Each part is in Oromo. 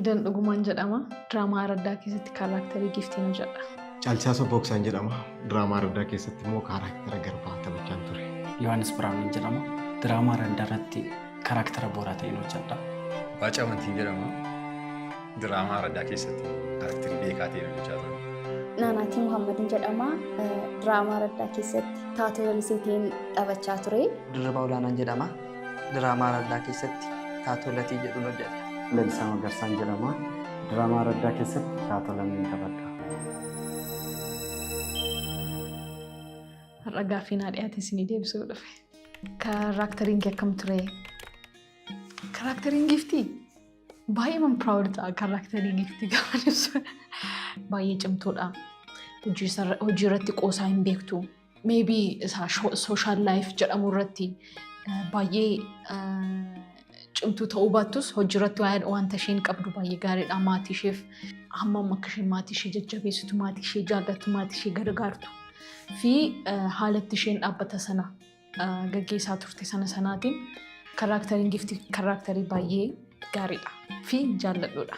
Idan Dhugumaan jedhama. Diraamaa Araddaa keessatti character Giftiin hojjedha. Caalchisaa Sobbooksaan jedhama. Diraamaa Araddaa keessatti immoo character Garbaa taphachaan ture. Yohaannis Biraanuun jedhama. Diraamaa Araddaa irratti character Booraa ta'een hojjedha. Baacaa Amantiin jedhama. Diraamaa Araddaa keessatti character Beekaa ta'een hojjechaa ture. Naanaatii Muhammadin jedhama. Diraamaa Araddaa keessatti taatoo Laliseetiin taphachaa ture. Dirribaa Olaanaan jedhama. Diraamaa Araddaa keessatti taatoo Latii jedhuun hojjedha. Lalisaa Magarsaan jedhama. Diraamaa Araddaa keessatti taatoo Lammiin taphadha. Har'a gaaffii naa dhiyaate isinii deebisuu dhufe. Characteriin kee akkam ture? Characteriin Giftii? Baay'ee man proud ta'a character Giftii gaafa ibsu. Baay'ee cimtuudha. Hojii irratti qoosaa hin beektu. Maybe isa social life jedhamu irratti baay'ee cimtuu ta'uu baattus, hojii irratti wanta isheen qabdu baay'ee gaariidha. Maatii isheef hammam akka isheen maatii ishee jajjabeessitu, maatii ishee jaallattu, maatii ishee gargaartu fi haalatti isheen dhaabbata sana gaggeessaa turte sana sanaatiin characteriin Giftii character baay'ee gaariidha fi jaalladhuudha.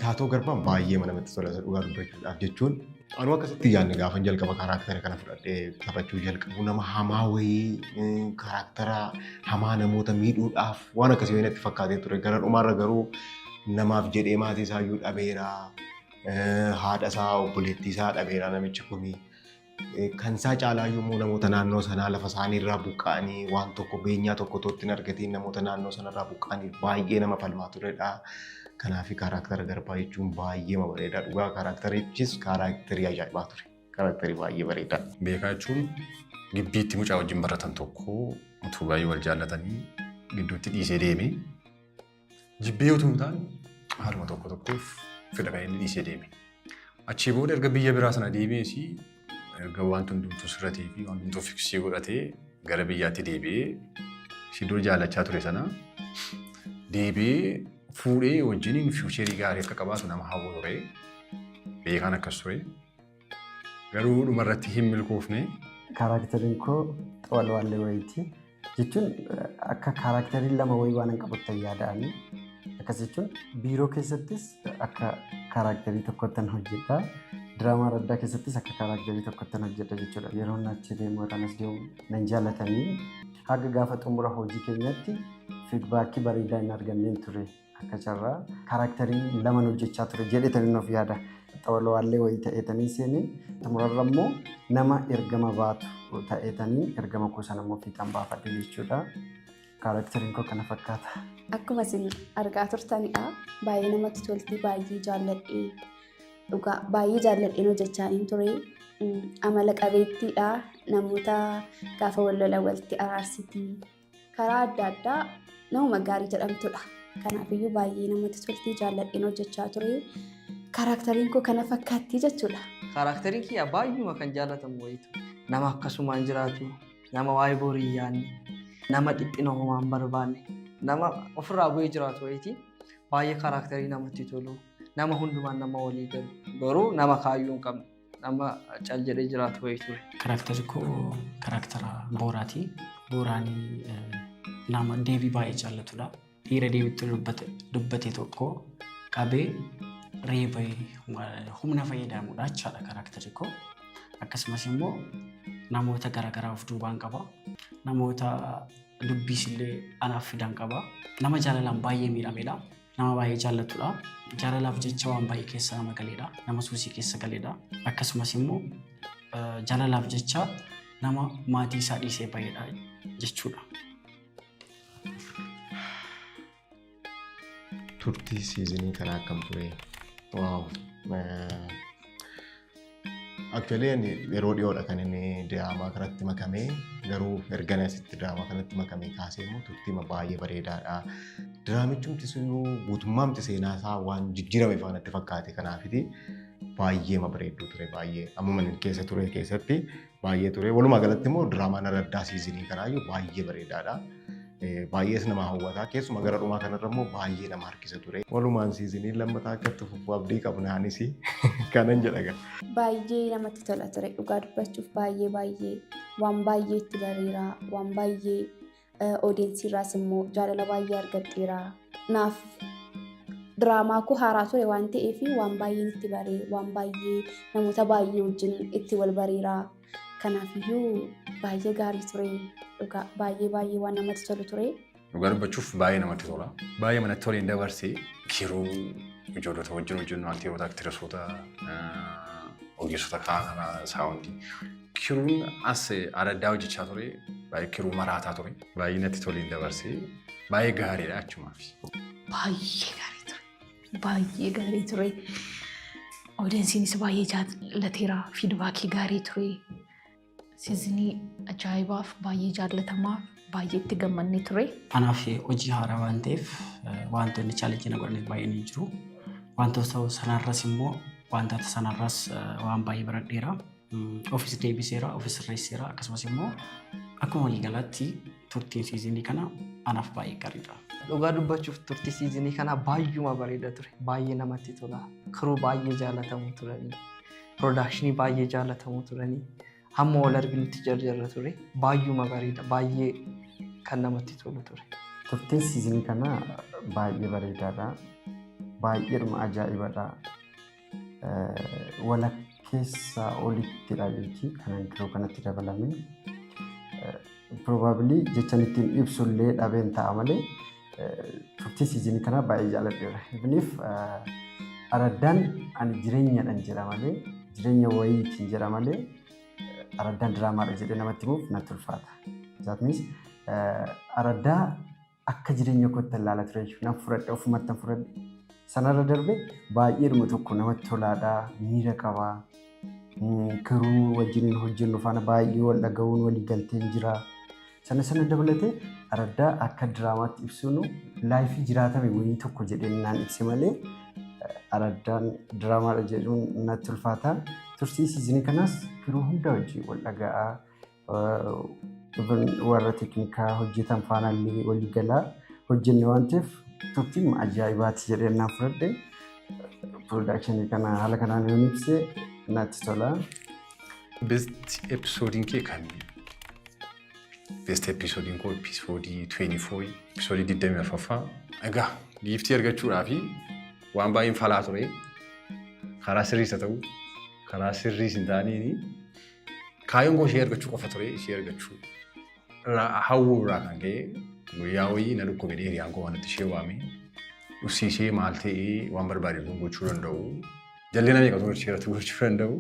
Taatoo Garbaan baay'ee namatti tola dhugaa dubbachuudhaaf. Jechuun anuu akkasitti yaadne gaafa jalqaba character kana fudhadhee taphachuu jalqabu, nama hamaa wayii, character hamaa namoota miidhuudhaaf waan akkasii wayii natti fakkaatee ture. Gara dhumaarra garuu namaaf jedhee maatii isaayyuu dhabeera, haadha isaa, obboleettii isaa dhabeera namichi kuni. Kan isaa caalaayyuu immoo namoota naannoo sanaa lafa isaanii irraa buqqa'anii, waan tokko beenyaa tokko otoo hin argatiin namoota naannoo sanarraa buqqa'anii baay'ee nama falmaa turedha. Kanaaf character Garbaa jechuun baay'ee bareeda dhugaa. Characterichis character ajaa'ibaa ture. Character baay'ee bareeda. Beekaa jechuun gibbiitti mucaa wajjin baratan tokko utuu baay'ee wal jaallatanii gidduutti dhiisee deeme. Jibbee utuu hin taane haaluma tokko tokkoof fedha kan inni dhiisee deeme. Achii booda erga biyya biraa sana deebi'ees, erga wanti hundumtuu sirratee fi wanti hundumtuu fix godhatee gara biyyaatti deebi'ee, ishii dur jaallachaa ture sana deebi'ee fuudhee wajjiniin future gaarii akka qabaatu nama hawwu ture. Beekaan akkas ture. Garuu dhumarratti hin milkoofne. Characteriin koo xawalwaallee wayiiti. Jechuun akka characteriin lama wayii waan hin qabutti yaada'anii. Akkas jechuun biiroo keessattis akka character tokkottan hojjedha. Diraamaa Araddaa keessattis akka character tokkottan hojjedha jechuudha. Yeroo achi deemu, yeroo as deemu nan jaallatanii, haga gaafa xumura hojii keenyatti feedback bareedaa hin arganneen ture. Akka carraa character laman hojjechaa ture jedheetanii of yaada. Xawalwaallee wayii ta'eetanii seenee, xumurarra immoo nama ergama baatu ta'eetanii ergama koo sana immoo fiixaan baafadhe jechuudha. Characteriin koo kana fakkaata. Akkuma isin argaa turtanidha. Baay'ee namatti tolti, baay'ee jaalladhee, dhugaa baay'ee jaalladheen hojjechaa hin ture. Amala qabeettiidha. Namoota gaafa wal lolan walitti araarsiti. Karaa adda addaa namuma gaarii jedhamtudha. Kanaafiyyuu baay'ee namatti tolti, jaalladheen hojjechaa ture. Characteriin koo kana fakkaatti jechuudha. Characteriin kiyya baay'uma kan jaallatamu wayitu. Nama akkasumaan jiraatu, nama waa'ee borii hin yaadne, nama dhiphina homaa hin barbaanne, nama ofirraa bu'ee jiraatu wayiiti. Baay'ee character namatti tolu, nama hundumaan nama walii galu, garuu nama kaayyoo hin qabne, nama cal jedhee jiraatu wayii ture. Characterri koo character Booraati. Booraan nama deebii baay'ee jaallatudha. Dhiira deebiitti dubbate tokko qabee reebee humna fayyadamudha jechaadha characterri koo. Akkasumas immoo namoota garaagaraa of duubaan qaba. Namoota dubbiis illee anaaf fidan qaba. Nama jaalalaan baay'ee miidhamedha. Nama baay'ee jaallatudha. Jaalalaaf jecha waan baay'ee keessa nama galeedha. Nama suusii keessa galeedha. Akkasumas immoo jaalalaaf jecha nama maatii isaa dhiisee bahedha jechuudha. Turtii season kanaa akkam ture? Wow. Actually ani yeroo dhiyoodha kan inni diraamaa kanatti makamee, garuu erga asitti diraamaa kanatti makamee kaasee immoo turtii baay'ee bareedaadha. Diraamichumti sunuu guutummaamti seenaa isaa waan jijjiirame faanatti fakkaate, kanaafiti baay'ee bareedduu ture, baay'ee ammuma inni keessa ture keessatti baay'ee ture. Walumaa galatti immoo diraamaan Araddaa season kanaayyuu baay'ee bareedaadha. Baay'ees nama hawwata. Keessumaa gara dhumaa kanarra immoo baay'ee nama harkisa ture. Walumaan season lammataa akka itti fufu abdii qabna, anis kanan jedha gaa. Baay'ee namatti tola ture, dhugaa dubbachuuf baay'ee baay'ee waan baay'ee itti bareera, waan baay'ee audience irraas immoo jaalala baay'ee argadheera. Naaf Diraamaa koo haaraa ture waan ta'eef waan baay'een itti baree, waan baay'ee namoota baay'ee wajjin itti wal bareera. Kanaafiyyuu baay'ee gaarii ture. Dhugaa baay'ee baay'ee waan namatti tolu ture. Dhugaa dubbachuuf baay'ee namatti tola. Baay'ee manatti toleen dabarsee yeroo ijoollota wajjin hojjennu, aktiroota, aktiresoota, ogeessota kaameraa, sound. Crewn as adda hojjechaa ture. Baay'ee crew maraataa ture. Baay'ee natti toleen dabarsee, baay'ee gaariidha achumaaf. Baay'ee gaarii ture. Baay'ee gaarii ture. Audienceiinis baay'ee jaallateera. Feedbackii gaarii ture. Seasonii ajaa'ibaaf, baay'ee jaallatamaaf, baay'ee itti gammannee ture. Anaaf hojii haaraa waan ta'eef wantoonni challenge na godhanis baay'een ni jiru. Wantoota sanarras immoo, wantoota sanarras waan baay'ee baradheera. Ofis deebiseera, ofis sirreesseera, akkasumas immoo akkuma waliigalaatti turtiin seasonii kana anaaf baay'ee gaariidha. Dhugaa dubbachuuf turtii seasonii kana baay'uma bareeda ture. Baay'ee namatti tola. Crew baay'ee jaalatamu turanii. Productionii baay'ee jaalatamu turanii. Hamma wal arginutti jarjarra ture. Baay'uma bareeda. Baay'ee kan namatti tolu ture. Turtiin seasonii kana baay'ee bareedaadha. Baay'eedhuma ajaa'ibadha. Walakkeessaa olittidha jechi kanan crew kanatti dabalame. Probably jechan ittiin ibsullee dhabeen ta'a malee turtii seasonii kana baay'ee jaalladheera. Ibniif araddaan ani jireenyadhaan jedha malee, jireenya wayiitiin jedha malee, araddaan diraamaadha jedhee namatti himuuf natti ulfaata. That means araddaa akka jireenya kootti ilaala ture jechuudha. Nan fudhadhe, ofumatti nan fudhadhe. Sanarra darbe baay'eedhuma tokko namatti tolaadha, miira qaba. Crew wajjiniin hojjennu faana baay'ee wal dhaga'uun walii galteen jira. Sana sana dabalatee araddaa akka diraamaatti ibsuun life jiraatame wayii tokko jedhee naan ibse malee araddaan diraamaadha jedhuun natti ulfaata. Turtii seasonii kanaas crew hunda wajjin wal dhaga'aa, warra teeknikaa hojjetan faana illee walii galaa hojjenne waan ta'eef turtiin ajaa'ibaati jedhee naan fudhadhe. Productionii kana haala kanaan yoon ibse natti tola. Best episodeiin kee kami? Best episodeiin koo episode 24, episode 24ffaa. Egaa giiftii argachuudhaaf waan baay'een falaa ture. Karaa sirriis haa ta'u, karaa sirriis hin taaniin, kaayyoon koo ishee argachuu qofa ture. Ishee argachuu hawwuu irraa kan ka'e guyyaa wayii na dhukkube, hiriyaan koo manatti ishee waame. Dhufsi ishee maal ta'ee waan barbaade gochuu danda'u. Jalli nama meeqatu ishee irratti gochuu danda'u.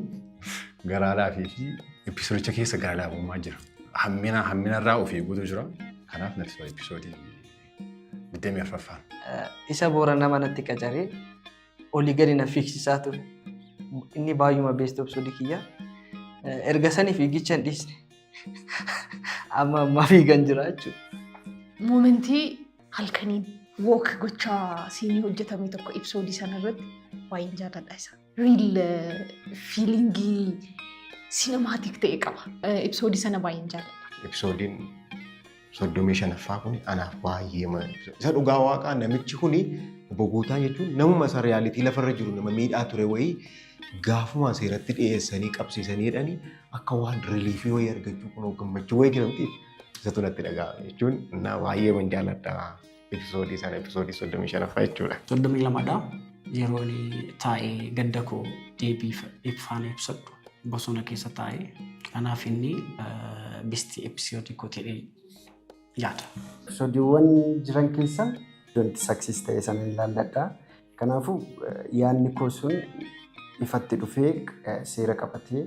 Garaa laafii fi episodeicha keessa gara laafummaa jira. Hammina hamminarraa of eeguutu jira. Kanaaf natti tola episode 24ffaan. Isa Boorana manatti qacaree olii gadi na fiigsisaa ture. Inni baay'uma best episode kiyya. Erga sanii fiigicha hin dhiisne. Amma ammaa fiigan jira jechuudha. Momentii halkaniin walk gochaa sceneii hojjetame tokko episodeii sana irratti baay'een jaalladha isa. Real feelingii cinematic ta'e qaba. Episodeii sana baay'een jaalladha. Episodeiin 35ffaa kun anaaf baay'ee isa dhugaa waaqaa, namichi kuni obbo Guutaa jechuun namuma isa reality lafarra jiru, nama miidhaa ture wayii gaafuma seeratti dhiyeessanii qabsiisanii jedhanii akka waan reliefii wayii argachuu, kunoo gammachuu wayii jedhamti, isatu natti dhaga'ame jechuun na baay'ee man jaalladha episodeii sana, episodeii 35ffaa jechuudha. 32dha. Yeroo inni taa'ee gadda koo deebii faana ibsadhu bosona keessa taa'ee, kanaaf inni best episodeii koo ta'ee yaada. Episodeiiwwan jiran keessaa iddoon itti success ta'e sana ilaalladha. Kanaafuu yaadni koo sun ifatti dhufee seera qabatee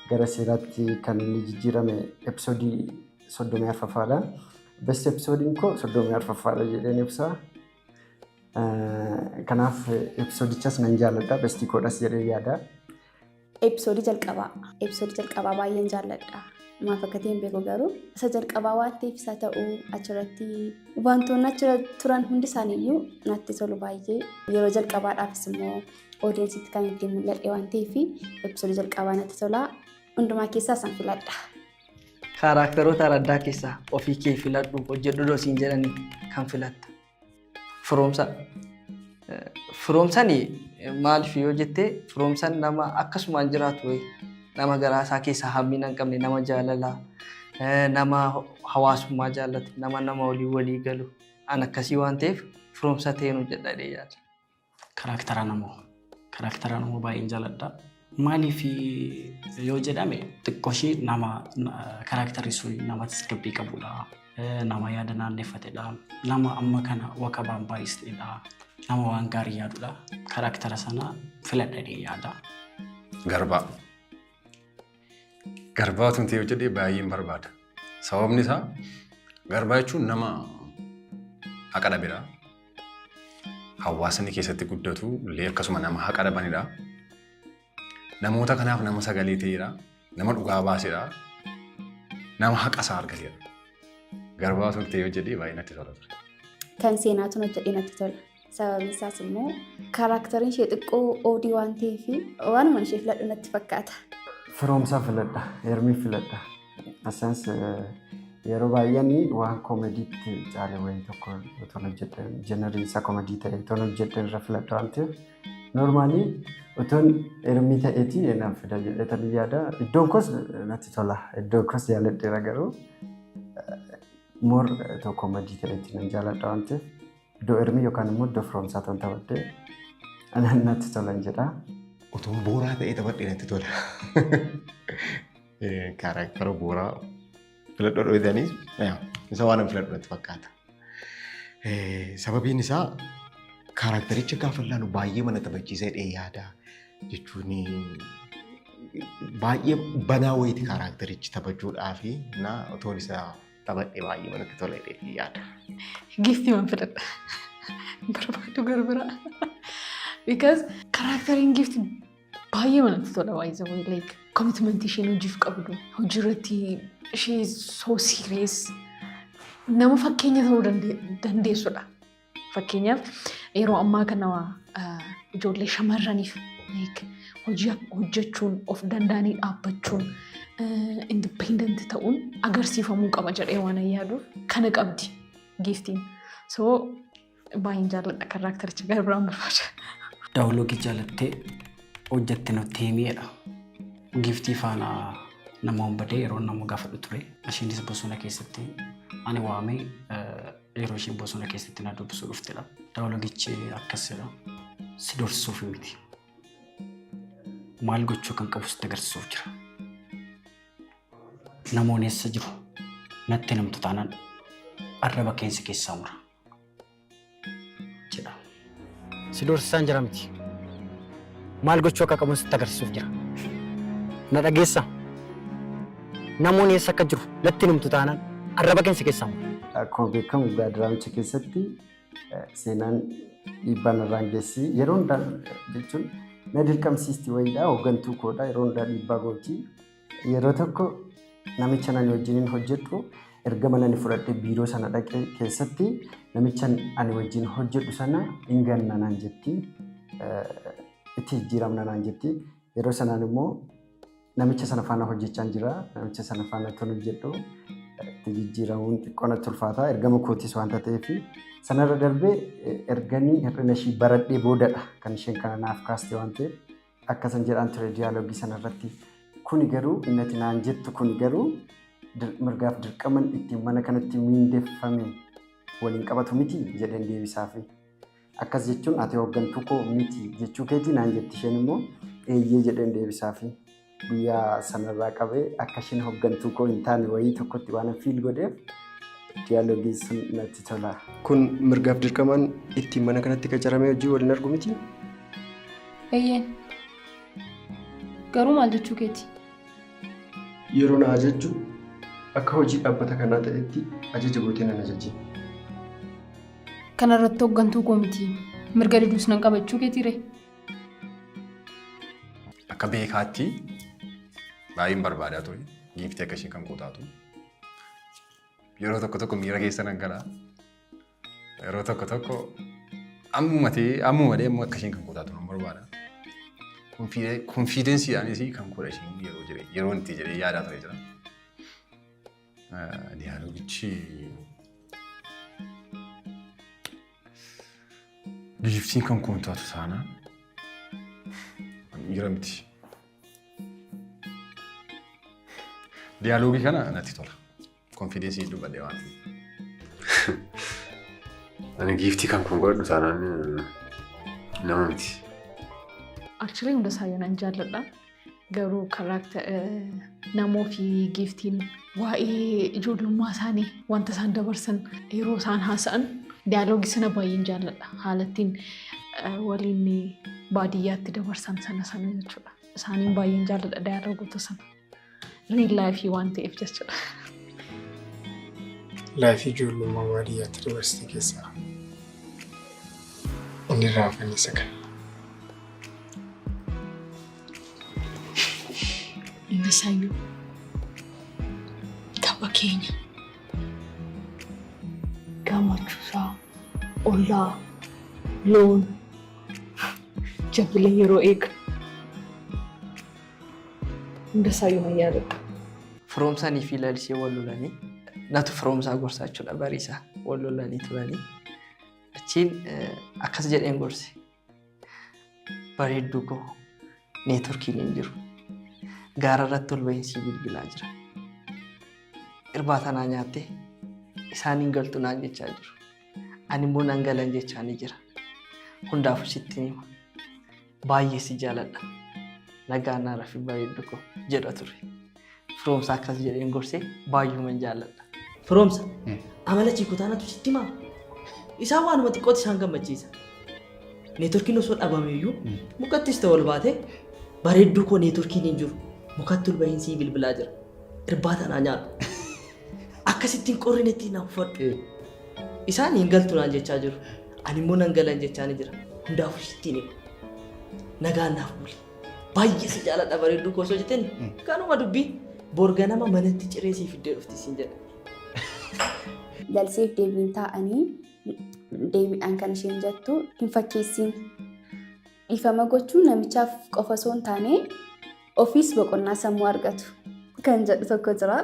gara seeraatti kan inni jijjiirame episodeii 34ffaadha. Best episodeiin koo 34ffaadha jedheen ibsa. Kanaaf episodeichas nan jaalladha. Bestii koodhas jedhee yaada. Episodeii jalqabaa. Episodeii jalqabaa baay'een jaalladha. Maaf akka ta'e hin beeku, garuu isa jalqabaa waan ta'eef isa ta'uu achirratti wantoonni achirra turan hundi isaaniiyyuu natti tolu baay'ee. Yeroo jalqabaadhaafis immoo audienceitti kan ittiin mul'adhe waan ta'eef episodeii jalqabaa natti tola. Hundumaa keessaa isaan filadha. Characteroota araddaa keessaa ofii kee filadhu, hojjedhu dosiin jedhanii kan filatta? Firoomsa. Firoomsani maaliif yoo jette, firoomsan nama akkasumaan jiraatu wayi, nama garaa isaa keessaa hammina hin qabne, nama jaalalaa, nama hawaasummaa jaallatu, nama nama walii walii galu, an akkasii waan ta'eef firoomsa ta'een hojjedha jedhee yaada. Character namoo. Character namoo baay'een jaaladha. Maaliif yoo jedhame, xiqqoo ishee nama characterri sun nama tasgabbii qabudha. Nama yaada naanneeffatedha. Nama amma kana wakabaan baay'isnedha. Nama waan gaarii yaadudha. Character sana filadhadhee yaada. Garbaa. Garbaa tun ta'e hojjedhee baay'een barbaada. Sababni isaa, garbaa jechuun nama haqa dhabedha. Hawaasni keessatti guddatu illee akkasuma nama haqa dhabanidha. Namoota kanaaf nama sagalee ta'edha. Nama dhugaa baasedha. Nama haqa isaa argatedha. Garbaa tun ta'e hojjedhee baay'ee natti tola ture. Kan seenaatu hojjedhee natti tola. Sababiin isaas immoo characteriin ishee xiqqoo odd waan ta'eef, waanuma ishee filadhu natti fakkaata. Firoomsaa filadha. Ermii filadha. Asaans yeroo baay'een waan comedytti caale wayii tokko otoon hojjedhe, genreiin isaa comedy ta'e otoon hojjedhe irra filadha waan ta'eef, normally otoon ermii ta'eeti naan fida jedhee yaada. Iddoon koos natti tola. Iddoon koos jaalladheera, garuu more otoo comedy ta'eeti nan jaalladha waan ta'eef, iddoo ermii yookaan immoo iddoo firoomsaa ta'an taphadhee natti tolan jedha. Otoon booraa ta'ee taphadhee natti tola. Character booraa filadhoo dhoyitanii isa waan filadhu natti fakkaata. Sababiin isaa, charactericha gaafa ilaalu baay'ee mana taphachiisa jedhee yaada, jechuun baay'ee banaa wayiiti characterichi taphachuudhaa fi na otoon isa taphadhee baay'ee manatti tola jedhee yaada. Giiftii waan filadha. Barbaadu gara biraa. Because characteriin giiftii baay'ee manatti tola, baay'ee like commitmentii isheen hojiif qabdu, hojii irratti ishee so serious, nama fakkeenya ta'uu dandeessudha. Fakkeenyaaf, yeroo ammaa kana ijoollee shamarraniif hojii hojjechuun, of danda'anii dhaabbachuun, independent ta'uun agarsiifamuu qaba jedhee waan yaaduuf, kana qabdi giiftiin. So baay'een jaalladha charactericha, gara biraan barbaada. Dialogue jaalattee hojjette nutti himiidha. Giiftii faana nama badee yeroo nama gaafadhu ture. Isheenis bosona keessatti ani waamee, yeroo isheen bosona keessatti na dubbisuu dhuftedha. Dialogueichi akkasidha. Si dorsuuf miti. Maal gochuu kan qabu sitti agarsiisuuf jira. Namoonni eessa jiru natti namtu taanaan arraba keensi keessaa mura jedha. Si dorsisaan jira miti. Maal gochuu akka qabu sitti agarsiisuuf jira. Na dhageessaa? Namoonni eessa akka jiru natti namtu taanaan arraba keensi keessaa mura. Akkuma beekamu diraamicha keessatti seenaan dhiibbaan irraan geessi. Yeroo hundaa jechuun na dirqamsiisti wayiidha. Hooggantuu koodha. Yeroo hundaa dhiibbaa gooti. Yeroo tokko namicha nani wajjiniin hojjedhu, ergama nani fudhadhee biiroo sana dhaqee keessatti, namicha ani wajjin hojjedhu sana hin ganna naan jetti. Itti jijjiiramna naan jetti. Yeroo sanaan immoo namicha sana faana hojjechaa jira. Namicha sana faana ton hojjedhu itti jijjiiramuun xiqqoo natti ulfaata. Ergama kootis waanta ta'eef, sanarra darbee erganii hir'ina ishii baradhee boodadha kan isheen kana naaf kaaste waan ta'eef, akkasan jedhaan ture dialogue sanarratti. Kuni garuu innati naan jettu kun garuu mirgaaf dirqaman ittiin mana kanatti miindeffame waliin qabatu miti jedheen deebisaafi. Akkas jechuun ati hooggantuu koo miti jechuu keetii naan jetti, isheen immoo eeyyee jedheen deebisaafi. Guyyaa sanarraa qabee akka isheen hooggantuu koo hin taane wayii tokkotti waan feel godheef, dialogueiin sun natti tola. Kun mirgaaf dirqamaan ittiin mana kanatti qacaramee hojii waliin argu miti? Eeyyeen. Garuu maal jechuu keeti? Yeroo na ajajju akka hojii dhaabbata kanaa ta'etti ajaja gootee nan ajaji. Kana irratti hooggantuu koo miti. Mirga diduus nan qabachuu keetii ree? Akka beekaatti baay'een barbaadaa ture. Giiftii akka isheen kan koo taatu. Yeroo tokko tokko miira keessa nan galaa. Yeroo tokko tokko ammuma ta'ee ammuma ta'ee akka isheen kan koo taatu nan barbaada. Confidenceiidhaanis kan koodha isheen yeroo jedhee yeroo itti jedhee yaadaa ture jira. Dialogueichi giiftiin kan koo taatu taanaan dhiira miti. Dialogue kana natti tola. Confidence dubbadhe waan ta'eef. Ani giiftii kan kun godhadhu taanaan Nama miti. Actually hunda isaayyuu nan jaalladha. Garuu character namoo fi giiftiin waa'ee ijoollummaa isaanii wanta isaan dabarsan yeroo isaan haasa'an dialogue sana baay'een jaalladha. Haala ittiin waliin baadiyyaatti dabarsan sana sana jechuudha. Isaaniin baay'een jaalladha dialogoota sana. Real life waan ta'eef jechuudha. Life ijoollummaa baadiyyaatti dabarsite keessaa inni irraanfanne isa kana. Hunda isaayyuu tapha keenya gammachuusaa ollaa loon jabbilee yeroo eega hunda isaayyuu nan yaadadha. Firoomsanii fi lalisee wal lolanii natu firoomsaa gorsaa jechuudha bariisaa wal lolanii turanii. Achiin akkas jedheen gorse. Bareedduu koo networkiin hin jiru. Gaara irratti ol bahiin bilbilaa jira. Irbaata naa nyaattee isaan hin galtu naan jechaa jiru. Ani immoo nan galan jechaa ni jira. Hundaafuu sitti hima. Baay'ee si jaaladha. Nagaa naa rafi bareeddu koo jedha ture. Firoomsa akkas jedheen gorsee baay'uman jaalladha. Firoomsa amala chiikotaanatu sitti himaa? Isaan waanuma xiqqooti isaan gammachiisa. Networkiin osoo dhabame iyyuu mukattis ta'e ol baatee bareedduu koo networkiin hin jiru. Mukatti ol bahiin sii bilbilaa jira. Irbaata naa nyaadhu. Akkasittiin qorrinetti na uffadhu. Isaan hin galtu naan jechaa jiru. Ani immoo nan galan jechaa ni jira. Hundaafuu sittiin hima. Nagaan naaf buli. Baay'ee si jaaladha bareedduu koo osoo jetteen kanuma dubbii bor ganama manatti ciree sii fiddee dhufti siin jedha. Lalseef deebiin taa'anii deebiidhaan kan isheen jettu hin fakkeessiin. Dhiifama gochuun namichaaf qofa osoo hin taane ofiis boqonnaa sammuu argatu kan jedhu tokko jira.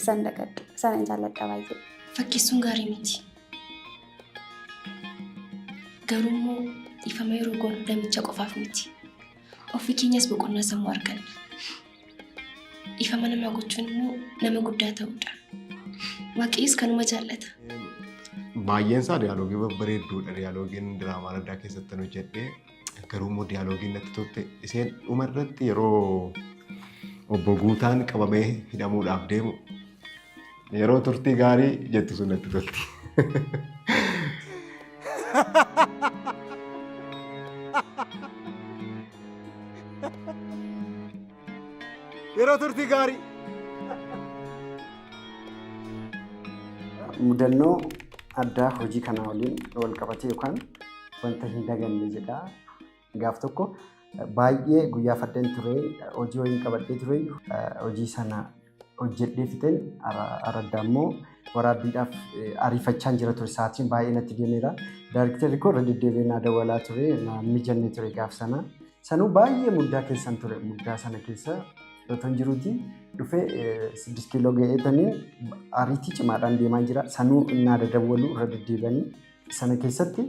Isaan dagadhu. Isaan jaalladha baay'ee. Fakkeessuun gaarii miti. Garuu immoo dhiifama yeroo goonu namicha qofaaf miti. Ofii keenyas boqonnaa sammuu arganna. Dhiifama namaa gochuun immoo nama guddaa ta'uudha. Waaqayyos kanuma jaallata. Baay'een isaa dialogue babbareedduudha. Dialogueiin diraamaa adda addaa keessatti kan hojjedhe. Garuu immoo dialogueiin natti tolte isheen dhuma irratti yeroo obbo Guutaan qabamee hidhamuudhaaf deemu yeroo turtii gaarii jettu sun natti tolti. Yeroo turtii gaarii. Mudannoo addaa hojii kanaa waliin wal qabate yookaan wanta hin daganne jedha. Gaaf tokko baay'ee guyyaa fardeen ture, hojii wayiin qabadhee ture, hojii sana hojjedhee fixeen araddaa immoo waraabbiidhaaf ariifachaa jira ture. Sa'aatiin baay'ee natti deemeera. Daariktarri koo irra deddeebi'ee naa dawwalaa ture, naa mijanne ture gaaf sana. Sanuu baay'ee muddaa keessan ture. Muddaa sana keessa otoo hin jiruuti dhufee 6 kiiloo ga'eetanii ariitii cimaadhaan deemaa jira. Sanuu naa dadawwalu irra deddeebi'anii. Sana keessatti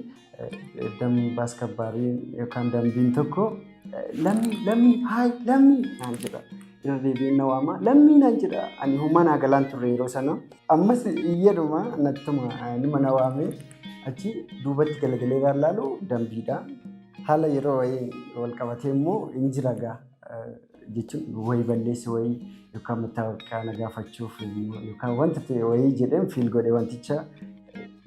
dambii askabbaariin yookaan dambiin tokko "Lammii, Lammii, haay, Lammii" naan jedha. Irra deebi'ee na waama, "Lammii" naan jedha. Ani homaa naa galaan turre yeroo sana. Ammas iyyadhuma nattuma nima na waame achi duubatti galagalee irraan laalu dambiidha. Haala yeroo wayii wal qabatee immoo hin jira gaa jechuun wayii balleessu wayii yookaan mattaawaqaa na gaafachuuf yookaan wanta ta'e wayii jedheen feel godhe wanticha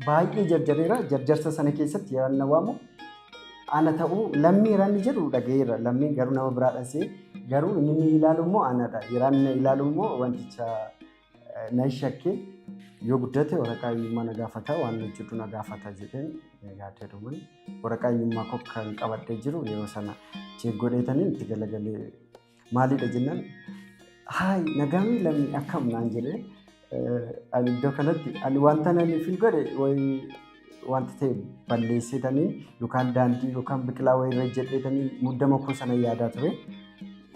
baay'ee jarjareera. Jarjarsa sana keessatti yeroo na waamu ana ta'uu Lammii yeroo inni jedhu dhaga'eera. Lammiin garuu nama biraa dhasee, garuu inni inni ilaalu immoo anadha. Yeroo inni ilaalu immoo wanticha nan shakkee, yoo guddate waraqaa eenyummaa na gaafata, waan hojjedhu na gaafata jedheen yaadee waraqaa eenyummaa koo kan qabadhee jiru yeroo sana check godheetanii itti galagalee maalidha jennaan, "Haay, nagaamii Lammii, akkam?" naan jedhee. Ani iddoo kanatti ani wanta nani feel godhe wayii wanta ta'e balleesseetanii yookaan daandii yookaan biqilaa wayii irra jedheetanii muddama koo sana yaadaa ture.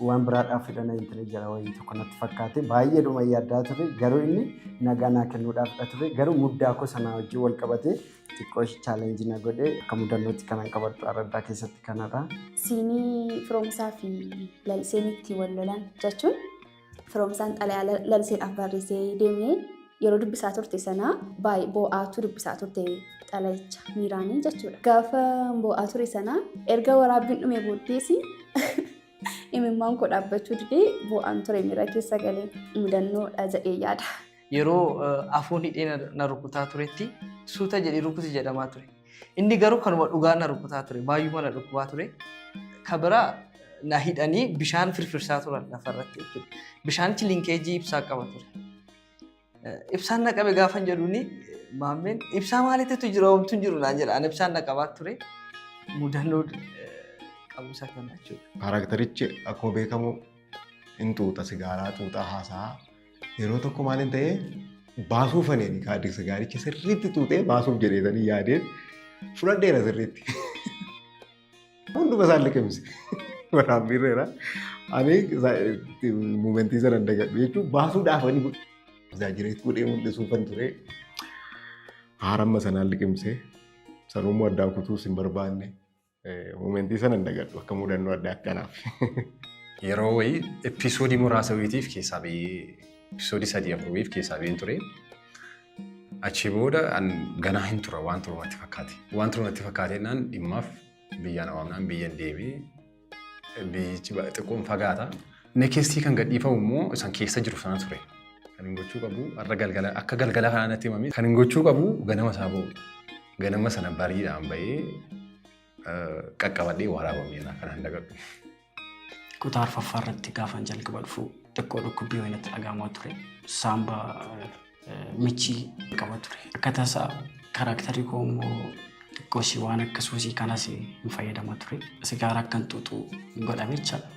Waan biraadhaaf fedhana hin ture jira wayii tokko natti fakkaate baay'eedhuma yaadaa ture, garuu inni nagaa naa kennuudhaaf ture, garuu muddaa koo sana wajjin wal qabatee xiqqoo challenge na godhee akka mudannootti kanan qabadhu araddaa keessatti kanadha. Scene Firoomsaa fi Laliseen itti wal lolan jechuun Firoomsaan xalayaa Laliseedhaaf barreessee deemee Yeroo dubbisaa turte sana baay'ee boo'aatu dubbisaa turte xalayicha miiraanii jechuudha. Gaafa boo'aa ture sana erga waraabbiin dhume booddees imimmaan koo dhaabbachuu didee boo'aan ture, miira keessa galee, mudannoodha jedhee yaada. Yeroo afuun hidhee na rukutaa turetti suuta jedhee rukuti jedhamaa ture. Inni garuu kanuma dhugaa na rukutaa ture. Baay'uma na dhukkubaa ture. Ka biraa na hidhanii bishaan firfirsaa turan lafarratti jechuudha. Bishaanichi linkeejii ibsaa qaba ture. Ibsaan na qabe gaafan jedhuuni, maammeen ibsaa maaliitu jira, homtuu hin jiru naan jedha. Ani ibsaan na qabaa ture. Mudannoo qabu isa kana jechuudha. Characterichi akkuma beekamu hin xuuxa, sigaaraa xuuxaa haasaa. Yeroo tokko maaliin ta'ee baasuuf ani kaadhi sigaaricha sirriitti xuuxee baasuuf jedheetanii yaadeen fudhadheera sirriitti. Hunduma isaan liqimse. Waraabbiirreera. Ani momentii sana hin dagadhu jechuun baasuudhaaf ani exaggerate godhee mul'isuufan ture. Haaramma sanaan liqimse. Sanuummoo addaa kutuus hin barbaanne. Momentii sana hin dagadhu akka mudannoo addaatti anaaf. Yeroo wayii episodeii muraasa wayiitiif keessaa bahee, episodeii sadii afur wayiif keessaa baheen ture. Achi booda an ganaa hin tura, waan turu natti fakkaate. Waan turu natti fakkaate naan dhimmaaf biyyaan waamnaan biyyan deemee, biyyichi xiqqoon fagaata. Nextii kan gadhiifamu immoo isan keessa jiru sana ture. Kan hin gochuu qabu har'a galgala akka galgala kanaa natti himame, kan hin gochuu qabu ganama isaa ba'u. Ganama sana bariidhaan bahee qaqqabadhee waraabameera, kan hin dagadhu. Kutaa arfaffaa irratti gaafan jalqaba dhufu xiqqoo dhukkubbii wayii natti dhagahamaa ture. Saamba michii qaba ture. Akka tasaa characterri koo immoo xiqqoo ishee waan akka suusii kanas hin fayyadama ture. Sigaaraa akkan xuuxu godhame jechaadha.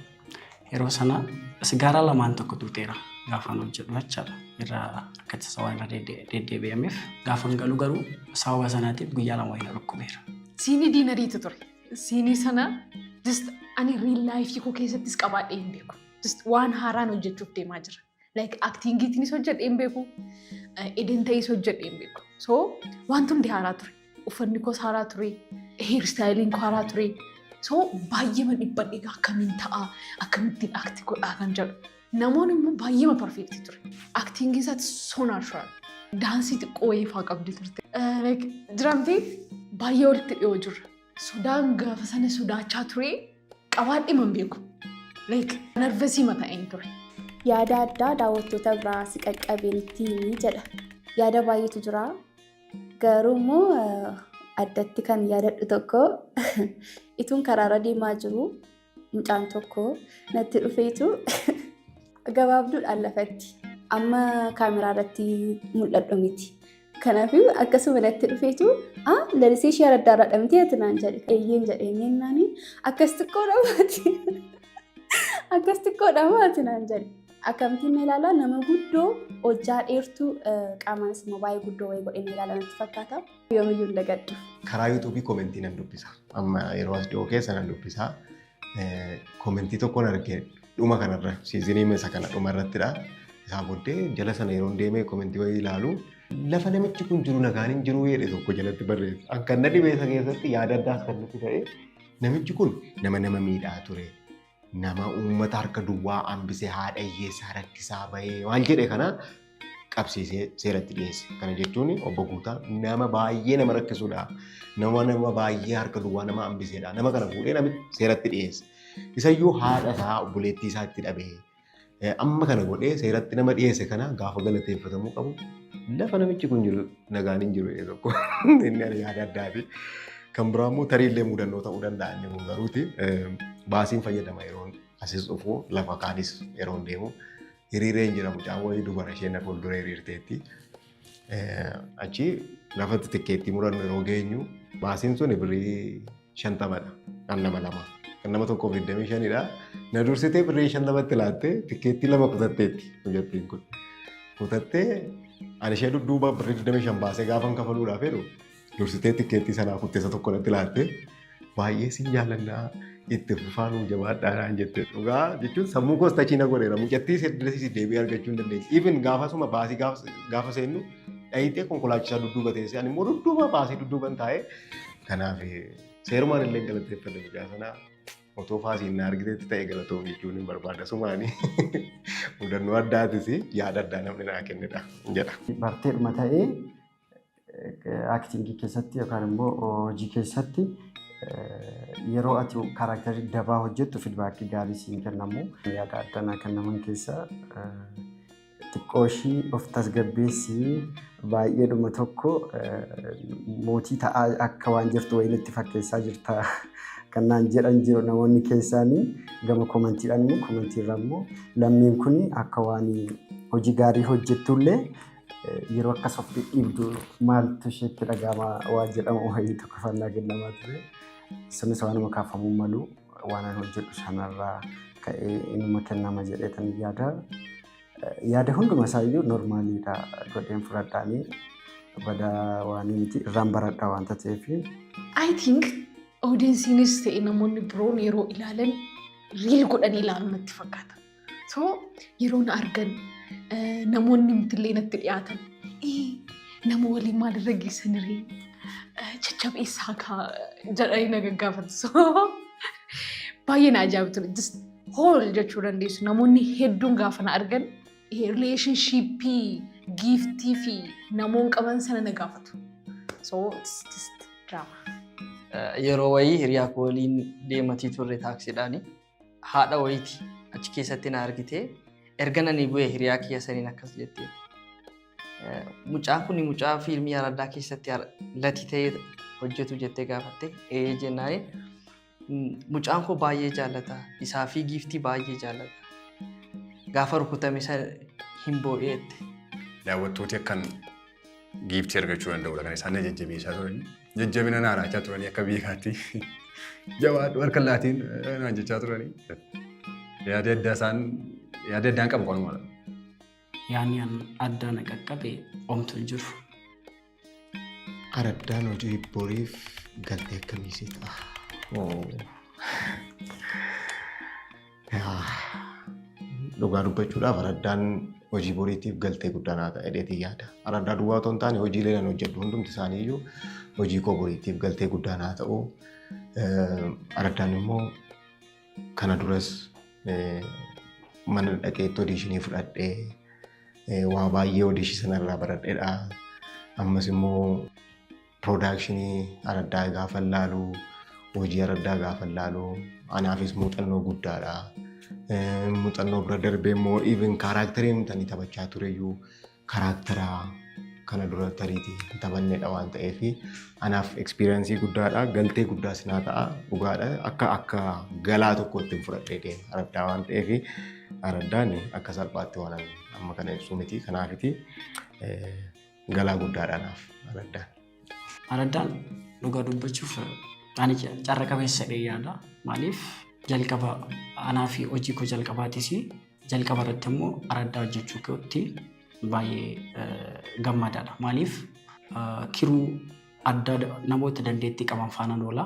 Yeroo sana sigaaraa lamaan tokko xuuxeera gaafan hojjedhu jechaadha. Irraa akka tasaa waan irra deddeebi'ameef gaafan galu garuu sababa sanaatiif guyyaa 2 wayii na dhukkubeera. Sceneii dinneriitu ture. Sceneii sana just ani real life koo keessattis qabaadhee hin beeku. Just waan haaraan hojjechuuf deemaa jira. Like actingiitiinis hojjedhee hin beeku. Eden ta'is hojjedhee hin beeku. So wanti hundi haaraa ture. Uffanni koos haaraa ture. Hair styleiin koo haaraa ture. So baay'ee man dhiphadhe, akkamiin ta'a, akkamittiin act godhaa kan jedhu. Namoonni immoo baay'ee perfect ture. Actingii isaatti so natural. Daansii xiqqoo wayii fa'aa qabdi turte. Like jiramti baay'ee walitti dhiyoo jirra. Sodaan gaafa sana sodaachaa ture qabaadhee man beeku. Like nervousii mata'een ture. Yaada addaa daawwattoota biraa si qaqqabeen itti himi jedha. Yaada baay'eetu jira. Garuu immoo addatti kan yaadadhu tokko, ituun karaarra deemaa jiru mucaan tokko natti dhufeetu gabaabduudhaan lafatti amma kaameraa irratti mul'adhu miti. Kanaafuu akkasuma natti dhufeetu, "Lalisee ishee araddaarraa dhamtee ati?" naan jedhe. "Eeyyeen" jedheen. Jennaani, "Akkas xiqqoodha maati? Akkas xiqqoodha maati?" naan jedhe. Akkamittiin na ilaalaa, nama guddoo hojjaa dheertuu, qaamaanis immoo baay'ee guddoo wayii godhee na ilaala natti fakkaata. Yoomiyyuu hin dagadhu. Karaa YouTubeii commentii nan dubbisa. Amma yeroo as dhiyoo keessa nan dubbisa. Commentii tokkoon arge dhuma kanarra, seasonii isa kana dhuma irrattidha. Isaa booddee jala sana yeroo deemee commentii wayii ilaalu, "Lafa namichi kun jiru nagaan hin jiru" jedhe tokko jalatti barreesse. An kan na dhibee isa keessatti yaada addaas kan nutti ta'e, namichi kun nama nama miidhaa ture. Nama uummata harka duwwaa hambisee, haadha hiyyeessaa rakkisaa bahee maal jedhe kana qabsiisee seeratti dhiyeesse. Kana jechuun obbo Guutaa nama baay'ee nama rakkisudha. Nama baay'ee harka duwwaa nama hambisedha. Nama kana fuudhee namichi seeratti dhiyeesse. Isayyuu haadha isaa, obboleettii isaa itti dhabee amma kana godhee seeratti nama dhiyeesse kana gaafa galateeffatamuu qabu, "Lafa namichi kun jiru nagaan hin jiru" tokko inni ani yaada addaati. Kan biraa immoo tariillee mudannoo ta'uu danda'a, inni kun garuuti baasiin fayyadama yeroo asis dhufu, lafa kaanis yeroo deemu hiriiree hin jira, mucaan wayii dubara isheen na fuuldura hiriirteetti. Achi lafa tikkeettii murannu yeroo geenyu baasiin sun birrii 50dha kan nama lama. Kan nama tokkoof 25dha. Na dursitee birrii 50tti laattee tikkeettii lama kutatteetti mucattiin kun. Kutattee ani ishee dudduuba birrii 25 baasee gaafan kafaluudhaaf jedhu, dursitee tikkeettii sanaa kuttee isa tokko natti laattee, "Baay'ee sin jaallannaa, itti fufaa, nuu jabaadhaa" naan jette. Dhugaa jechuun sammuu koos tachii na godheera. Mucattii seddasiis deebi'ee argachuu hin dandeenye. Even gaafasuma baasii gaafa seennu dhayitee konkolaachisaa dudduuba teessee, ani immoo dudduuba baasii dudduuban taa'ee, kanaaf seerumaan illee galateeffadhe mucaa sanaa. Otoo faasiin na argitetti ta'e galatoom jechuun hin barbaada. Sumaani mudannoo addaatis yaada addaa namni naa kennedha jedha. Barteedhuma ta'ee actingii keessatti yookaan immoo hojii keessatti yeroo ati characterii dabaa hojjettu feedbackii gaarii siin kennamu. Yaada addaa naa kennaman keessaa xiqqoo ishii of tasgabbeessii, baay'eedhuma tokko mootii ta'aa akka waan jirtu wayii nutti fakkeessaa jirta kan naan jedhan jiru namoonni keessaanii. Gama commentiidhaan immoo, commentiirra immoo lammiin kun akka waan hojii gaarii hojjettullee yeroo akkas of dhidhiibdu maaltu isheetti dhaga'ama waan jedhamu wayii tokko fannaa kennamaa ture. Sunis waanuma kaafamuu malu, waan ani hojjedhu sanarraa ka'ee inuma kennama jedheetan yaada. Yaada hunduma isaayyuu normaliidha godheen fudhadhaanii, badaa waan miti, irraan baradha waanta ta'eef. I think audienceiinis ta'e namoonni biroon yeroo ilaalan real godhanii ilaalu natti fakkaata. So yeroo na argan namoonni mitillee natti dhiyaatan nama waliin maalirra geessaniree jajjabeessaa kaa jedhanii na gaggaafatu. So baay'ee na ajaa'ibu ture. Just whole jechuu dandeessu. Namoonni hedduun gaafa na argan relationshipii giiftii fi namoon qaban sana na gaafatu. So it's just drama. Yeroo wayii hiriyaa koo waliin deematii turre taaksiidhaani. Haadha wayiiti achi keessatti na argite. Erga nani bu'ee hiriyaa kiyya saniin akkas jette. Mucaan kun mucaa fiilmii Araddaa keessatti latii ta'ee hojjetu jettee gaafatte. Ee jennaani, mucaan koo baay'ee jaallata. Isaa fi giiftii baay'ee jaallata. Gaafa rukutame sana hin boo'eette. Daawwattooti akkan giiftii argachuu danda'udha kan isaan na jajjabeessaa turanii. Jajjabina naa laachaa turanii, akka beekaatti jabaadhu, harka laatiin naan jechaa turanii. Yaada addaa isaan yaada addaan qabu kanumadha. Yaanni an addaa na qaqqabe omtu hin jiru. Araddaan hojii boriif galtee akkamii sii ta'a? Dhugaa dubbachuudhaaf araddaan hojii boriitiif galtee guddaa naa ta'a jedheetiin yaada. Araddaa duwwaa otoo hin taane, hojiilee nan hojjedhu hundumti isaanii iyyuu hojii koo boriitiif galtee guddaa naa ta'u. Araddaan immoo kana duras mana dhaqeetti auditionii fudhadhee waa baay'ee auditionii sanarraa baradheedha. Ammas immoo productionii araddaa gaafa laalu, hojii araddaa gaafa laalu, anaafis muuxannoo guddaadha. Muuxannoo bira darbee immoo even characteriin tani taphachaa tureyyuu charactera kana dura tariitii hin taphannedha waan ta'eef anaaf experienceii guddaadha. Galtee guddaas naa ta'a, dhugaadha. Akka galaa tokkotti hin fudhadhee deema araddaa waan ta'eef, araddaan akka salphaatti waan amma kana ibsuu miti. Kanaafiti galaa guddaadha anaaf araddaan. Araddaan dhugaa dubbachuuf ani carra qabeessa jedhee yaada. Maaliif, jalqaba anaa fi hojii koo jalqabaatis, jalqaba irratti immoo araddaa hojjechuu kootti baay'ee gammadaadha. Maaliif, crew addaa namoota dandeettii qaban faana oola.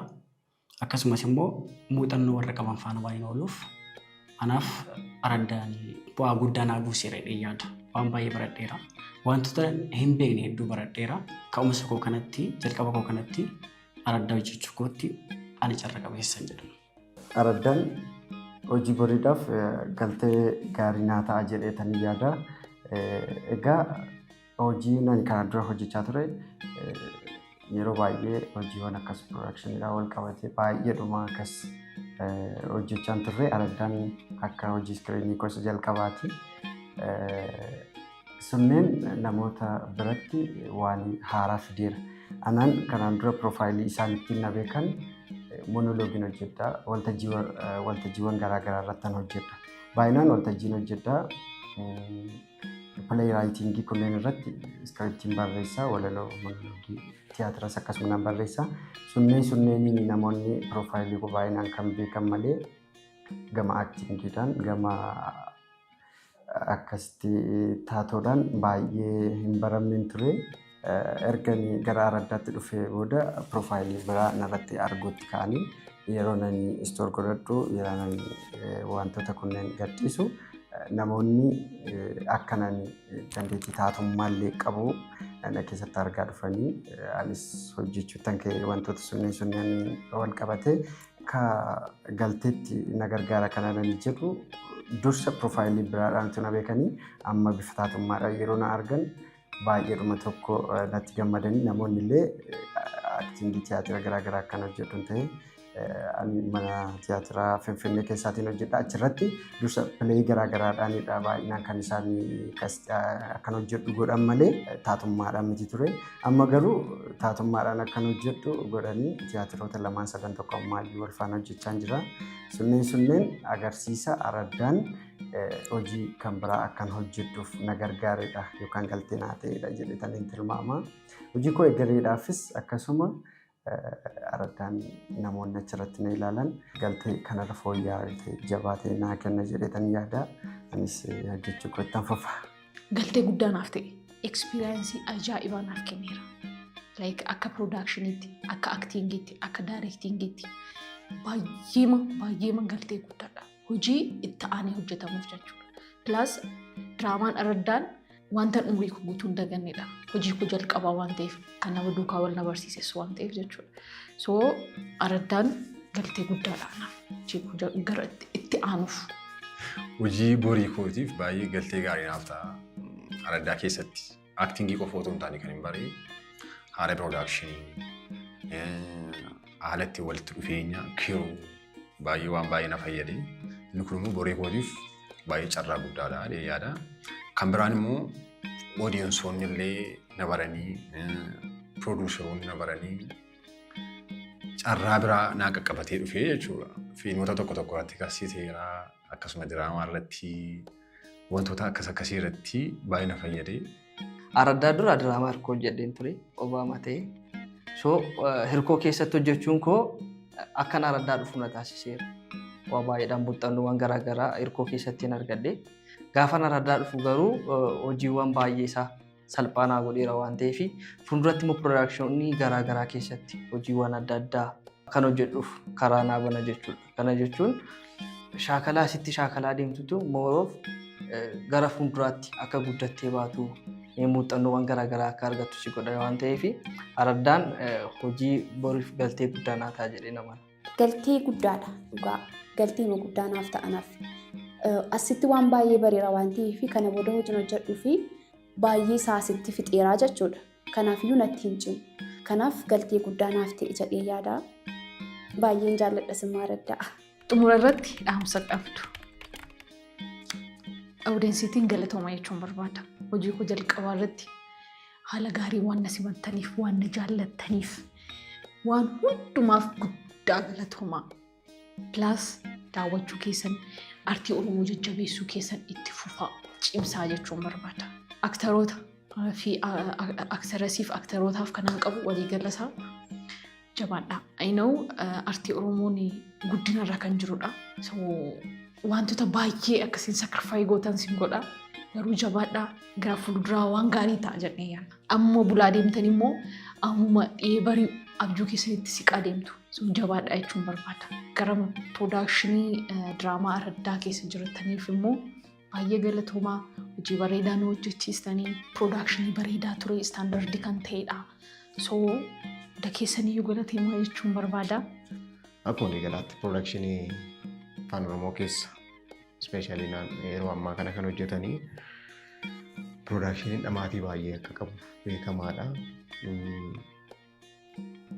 Akkasumas immoo muuxannoo warra qaban faana waan hin ooluuf anaaf araddaan bu'aa guddaa naa buuseera jedhee yaada. Waan baay'ee baradheera. Wantoota hin beekne hedduu baradheera. Ka'umsa koo kanatti, jalqaba koo kanatti araddaa hojjechuu kootti ani carra qabeessa jedha. Araddaan hojii boriidhaaf galtee gaarii naa ta'a jedheetanii yaada. Egaa hojii ani kana dura hojjechaa ture yeroo baay'ee hojiiwwan akkas productioniidhaan wal qabatee baay'eedhuma akkas hojjechaa turre. Araddaan akka hojii screenii gosa jalqabaati. Sunneen namoota biratti waan haaraa fideera. Anaan kanaan dura profileii isaan ittiin na beekan monologueiin hojjedha. Waltajjiiwwan garaagaraa irratti hojjedha. Baay'inaan waltajjiin hojjedha. Playwritingii kunneen irratti scriptiin barreessaa, walaloo, monologueii, tiyaatiras akkasuma nan barreessaa. Sunneeniin namoonni profileii koo baay'inaan kan beekan malee gama actingiidhaan, gama akkasitti taatoodhaan baay'ee hin baramne ture. Erga gara araddaatti dhufee booda profileii biraa narratti arguutti ka'anii, yeroo nani story godhadhu, yeroo nani wantoota kunneen gadhiisu, namoonni akka nani dandeettii taatummaa qabu na keessatti argaa dhufanii, anis hojjechuuttan ka'e. Wantoota sunneen wal qabatee Akka galteetti na gargaara kana nan jedhu, dursa profile biraadhaan na beekanii amma bifa taatummaadhaan yeroo na argan baay'eedhuma tokko natti gammadanii, namoonni illee acting tiyaatira garaagaraa akkan hojjedhu ta'e, ani mana tiyaatiraa Finfinnee keessaatiin hojjedha. Achirratti dursa play garaagaraadhaanidha baay'inaan kan isaan akkan hojjedhu godhan malee taatummaadhaan miti ture. Amma garuu taatummaadhaan akkan hojjedhu godhanii tiyaatiroota lamaan sadan tokko ammaayyuu wal faana hojjechaa jira. Sunneen agarsiisa Araddaan hojii kan biraa akkan hojjedhuuf na gargaaredha yookaan galtee naa ta'edha jedhetaniin tilmaama. Hojii koo egereedhaafis akkasuma Araddaan namoonni achirratti na ilaalan galtee kanarra fooyya'aa ta'e, jabaa ta'e naa kenna jedhetan yaada. Anis hojjechuu koo ittan fufa. Galtee guddaa naaf ta'e, experience ajaa'ibaa naaf kenneera. Like akka productioniitti, akka actingiitti, akka directingiitti baay'eema baay'eema galtee guddaadha. Hojii itti aanee hojjetamuuf jechuudha. Plus diraamaan Araddaan wanta umurii koo guutuu hin dagannedha. Hojii koo jalqabaa waan ta'eef, kan nama duukaa wal na barsiises waan ta'eef jechuudha. So Araddaan galtee guddaadha anaaf. Hojii koo gara itti aanuuf. Hojii borii kootiif baay'ee galtee gaarii naaf ta'a. Araddaa keessatti acting qofa otoo hin taane kan hin baree haala production, haala itti walitti dhufeenya crew baay'ee waan baay'ee na fayyade. Inni kun immoo borii kootiif baay'ee carraa guddaadha jedhee yaada. Kan biraan immoo audienceoonni illee na baranii, produceroonni na baranii carraa biraa naa qaqqabatee dhufee jechuudha. Fiilmota tokko tokko irratti cast ta'eera, akkasuma diraamaa irratti, wantoota akkas akkasii irratti baay'ee na fayyade. Araddaa dura diraamaa Hirkoo hojjedheen ture, Obaamaa ta'e. So Hirkoo keessatti hojjechuun koo akkan Araddaa dhufu na taasiseera. Waa baay'eedhaan muuxannoowwan garaagaraa Hirkoo keessatti hin argadhe. Gaafan Araddaa dhufu garuu hojiiwwan baay'ee isaa salphaa naa godheera waan ta'eef, fuulduratti immoo production garaagaraa keessatti hojiiwwan adda addaa kan hojjedhuuf karaa naa bana jechuudha. Kana jechuun shaakalaa asitti shaakalaa deemtutu mooroof gara fuulduraatti akka guddattee baatu, muuxannoowwan garaagaraa akka argattu si godha waan ta'eef, Araddaan hojii boriif galtee guddaa naa ta'a jedhee nama. Galtee guddaadha dhugaa. Galtee guddaa naaf ta'anaaf. Asitti waan baay'ee bareera waan ta'eef, kana booda hojiin hojjedhuu fi baay'ee isaa asitti fixeeraa jechuudha. Kanaafiyyuu natti hin cimu. Kanaaf galtee guddaa naaf ta'e jedhee yaada. Baay'een jaalladha simmaa Araddaa. Xumura irratti dhaamsa qabdu. Audienceiitiin galatooma jechuun barbaada. Hojii koo jalqabaa irratti haala gaarii waan na simattaniif, waan na jaallattaniif, waan hundumaaf guddaa galatoomaa. Plus daawwachuu keessan, artii Oromoo jajjabeessuu keessan itti fufaa, cimsaa jechuun barbaada. Aktaroota fi actressiif aktarootaaf kanan qabu waliigala isaa jabaadha. I know, artii Oromoon guddinarra kan jirudha. So wantoota baay'ee akkasiin sacrifice gootan sin godha. Garuu jabaadhaa, gara fuulduraa waan gaarii ta'a jedhee yaada. Amma bulaa deemtan immoo ammuma dhiyee barii abjuu keessanitti siqaa deemtu. So jabaadhaa jechuun barbaada. Gara production diraamaa Araddaa keessa jirataniif immoo baay'ee galatoomaa, hojii bareedaa nu hojjechiistanii, production bareedaa ture, standard kan ta'edha. So hunda keessaniyyuu galateemaa jechuun barbaada. Akkuma waliigalaatti production Afaan Oromoo keessa, especially yeroo ammaa kana kan hojjetanii, productioniin dhamaatii baay'ee akka qabu beekamaadha.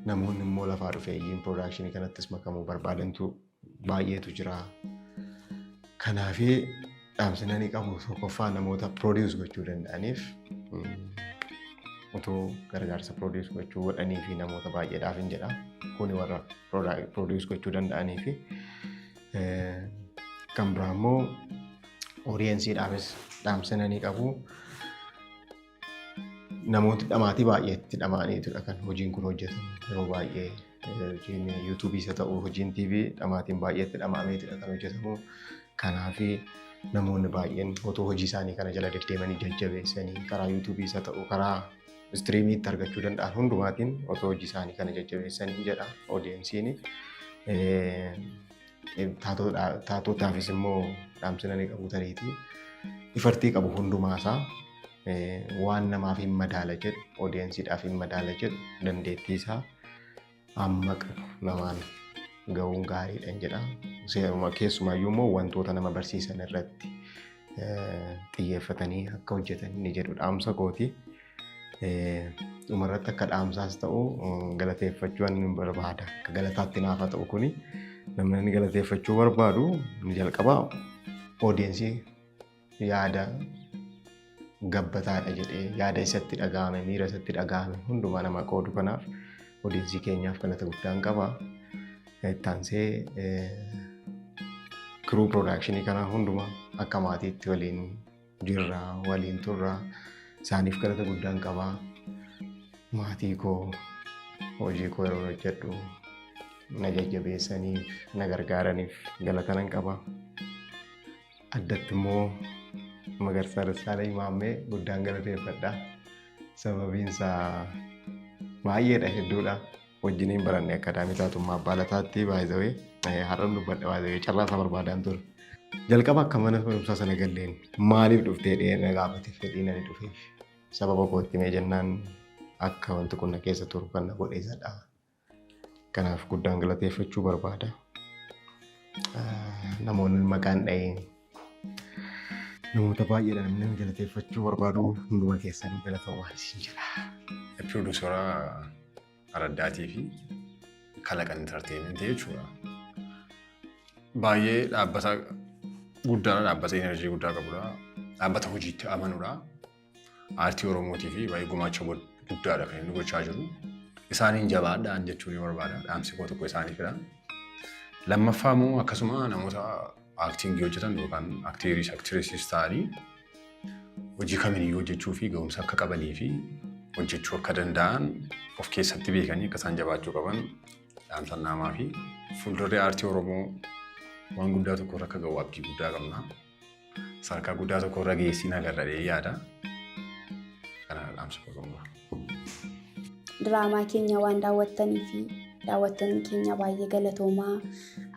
Namoonni immoo lafaa dhufeeyyiin production kanattis makamuu barbaadantu baay'eetu jira. Kanaafii dhaamsi ani qabu tokkoffaa namoota produce gochuu danda'aniif utuu gargaarsa produce gochuu godhanii fi namoota baay'eedhaaf hin jedha. Kuni warra produce gochuu danda'anii fi kan biraa immoo audienceiidhaafis dhaamsa ani qabu. Namooti dhamaatii baay'eetti dhama'aniitudha kan hojiin kun hojjetamu. Yeroo baay'ee hojiin YouTubeis haa ta'u, hojiin TV dhamaatiin baay'eetti dhama'ameetudha kan hojjetamu. Kanaafi namoonni baay'een otoo hojii isaanii kana jala deddeemanii jajjabeessanii, karaa YouTubeis haa ta'u, karaa streamiitti argachuu danda'an hundumaatiin otoo hojii isaanii kana jajjabeessanii jedha audienceiin. Taatotaafis immoo dhaamsi ani qabu tariitii effort qabu hundumaasaa waan namaaf hin madaala jedhu, audienceiidhaaf hin madaala jedhu, dandeettii isaa amma qabu namaan ga'uun gaariidha jedha. Keessumaayyuu immoo wantoota nama barsiisan irratti xiyyeeffatanii akka hojjetan ni jedhu dhaamsa kooti. Dhumarratti akka dhaamsaas ta'u galateeffachuu ni barbaada. Akka galataatti naaf haa ta'u kuni namni inni galateeffachuu barbaadu ni jalqaba audience yaada gabbataadha jedhee yaada isatti dhaga'ame, miira isatti dhaga'ame hundumaa nama qoodu, kanaaf audience keenyaaf galata guddaan qaba. Ittaansee crew production kanaa hundumaa akka maatiitti waliin jirra, waliin turra, isaaniif galata guddaan qaba. Maatii koo hojii koo yeroo hojjedhu na jajjabeessaniif, na gargaaraniif galata nan qaba. Addatti immoo Magarsaa Dassaalany Maammee guddaan galateeffadha. Sababiin isaa baay'eedha, hedduudha. Wajjiniin baranne akkaadaamii taatummaa Abbaa Lataatti baay'ee har'an dubbadha, baay'ee carraa isaa barbaadaan ture. Jalqaba akka mana barumsaa sana galleen maaliif dhuftee dhee na gaafate, fedhiin ani dhufeef. Sababa kootti mee jennaan akka wanti kun na keessa turu kan na godhe isadha. Kanaaf guddaan galateeffachuu barbaada. Namoonni maqaan dhahee namoota baay'eedha, namni galateeffachuu barbaadu hunduma keessanii galatoomaa isin jira. Producer Araddaatii fi Kalaqan Entertainment jechuudha. Baay'ee dhaabbata guddaadha, dhaabbata energy guddaa qabudha. Dhaabbata hojiitti amanudha. Aartii Oromootii fi baay'ee gumaacha guddaadha kan inni gochaa jiru. Isaaniin jabaadhaan jechuu ni barbaada. Dhaamsi koo tokko isaaniifidha. Lammaffaa immoo akkasuma namoota acting hojjetan yookaan actors, actresses ta'anii hojii kamiyyuu hojjechuu fi ga'umsa akka qabanii fi hojjechuu akka danda'an of keessatti beekanii akka isaan jabaachuu qaban dhaamsan naamaa fi fuuldurri aartii Oromoo waan guddaa tokko irra akka ga'u abdii guddaa qabna. Sadarkaa guddaa tokko irra geessiin agarra yaada. Kana dhaamsa koo xumura. Diraamaa keenya waan daawwattanii fi daawwattoonni keenya baay'ee galatoomaa.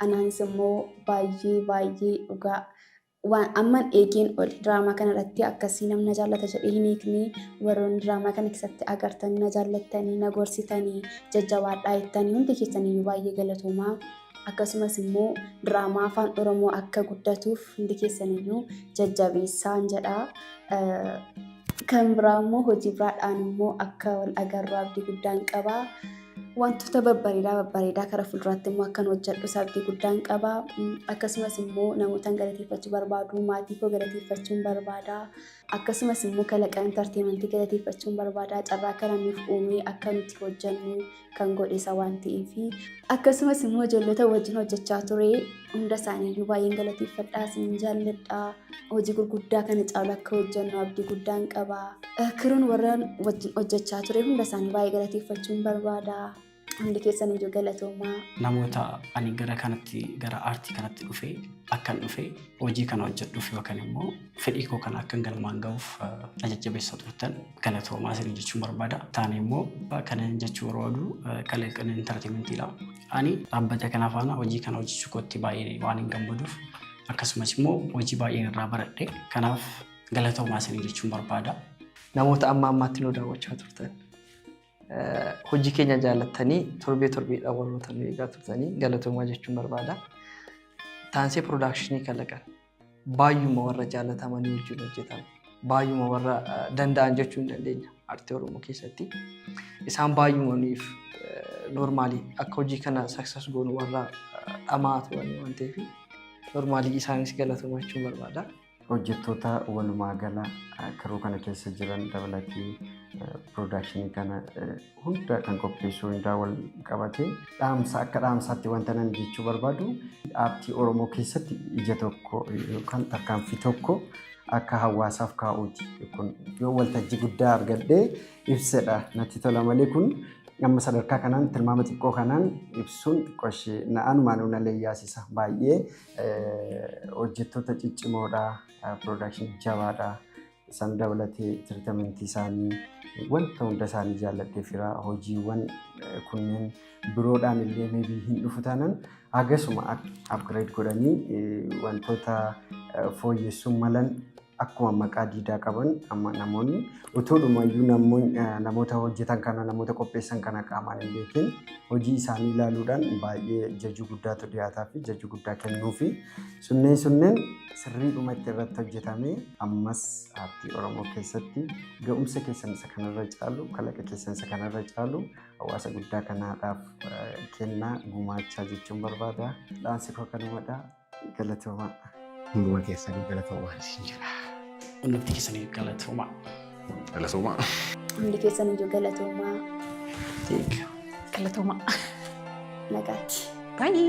Anaanis immoo baay'ee baay'ee dhugaa waan amman eegeen oli diraamaa kana irratti akkasii namni na jaallata jedhee hin eegne, warroonni diraamaa kana keessatti agartanii na jaallattanii, na gorsitanii, jajjabaadhaa jettanii, hundi keessaniyyuu baay'ee galatoomaa. Akkasumas immoo diraamaa afaan Oromoo akka guddatuuf hundi keessaniyyuu jajjabeessaan jedha. Kan biraa immoo hojii biraadhaan immoo akka wal agarru abdii guddaan qaba. Wantoota babbareedaa babbareedaa karaa fuulduraatti immoo akkan hojjedhus abdii guddaan qaba. Akkasumas immoo namoota galateeffachuu barbaadu, maatii koo galateeffachuun barbaada. Akkasumas immoo Kalaqa Entertainment galateeffachuun barbaada. Carraa kana nuuf uumee akka nuti hojjennu kan godhe isa waan ta'eef. Akkasumas immoo ijoollota wajjin hojjechaa ture hunda isaaniiyyuu baay'een galateeffadha. Isin jaalladha. Hojii gurguddaa kana caalu akka hojjennu abdii guddaan qaba. Crewn warra wajjin hojjechaa ture hunda isaanii baay'ee galateeffachuun barbaada. Hundi keessan iyyuu galatoomaa. Namoota ani gara kanatti, gara aartii kanatti dhufee, akkan dhufee hojii kana hojjedhuuf yookaan immoo fedhii koo kana akkan galmaan ga'uuf na jajjabeessa turtan galatoomaa isin jechuun barbaada. Taane immoo kana jechuu barbaadu Kalaqan Entertainmentiidha. Ani dhaabbata kana faana hojii kana hojjechuu kootti baay'ee waan hin gammaduuf, akkasumas immoo hojii baay'een irraa baradhe, kanaaf galatoomaa isin jechuun barbaada. Namoota amma ammaatti nu daawwachaa turtan, hojii keenya jaallattanii torbee torbeedhaan warroota nu eegaa turtanii galatoomaa jechuun barbaada. Taansee production Kalaqan baay'uma warra jaalatamanii wajjin hojjetan, baay'uma warra danda'an jechuu hin dandeenya aartii Oromoo keessatti. Isaan baay'uma nuuf normally akka hojii kana success goonu warra dhamaa turan waan ta'eef, normally isaanis galatoomaa jechuun barbaada. Hojjettoota walumaa gala crew kana keessa jiran dabalatee, production kana hunda kan qopheessu hundaa wal qabatee, dhaamsa akka dhaamsaatti wanta nan jechuu barbaadu, aartii Oromoo keessatti ija tokko yookaan tarkaanfii tokko akka hawaasaaf kaa'uuti. Kun yoo waltajjii guddaa argadhee ibsedha natti tola malee, kun amma sadarkaa kanaan tilmaama xiqqoo kanaan ibsuun xiqqoo ishee na'anumaan na leeyyaasisa. Baay'ee hojjettoota ciccimoodha, production jabaadha. Isaan dabalatee treatment isaanii, wanta hunda isaanii jaalladhee fira hojiiwwan kunneen biroodhaan illee maybe hin dhufu taanaan hagasuma upgrade godhanii wantoota fooyyessuu malan. Akkuma maqaa diidaa qaban amma namoonni utuudhumayyuu namoota hojjetan kana, namoota qopheessan kana qaamaan hin beekin, hojii isaanii ilaaluudhaan baay'ee jajuu guddaatu dhiyaataa fi jajuu guddaa kennuu fi sunneen sirriidhumatti irratti hojjetamee ammas aartii Oromoo keessatti ga'umsa keessan isa kanarra caalu, kalaqa keessan isa kanarra caalu hawaasa guddaa kanaadhaaf kennaa gumaachaa jechuun barbaada. Dhaamsi koo kanumadha. Galatoomaa. Hunduma keessanii galatoomaa isin jedha. Hundumti keessanii galatoomaa. Galatoomaa. Hundi keessan iyyuu galatoomaa. Galatoomaa. Nagaatti. Bye.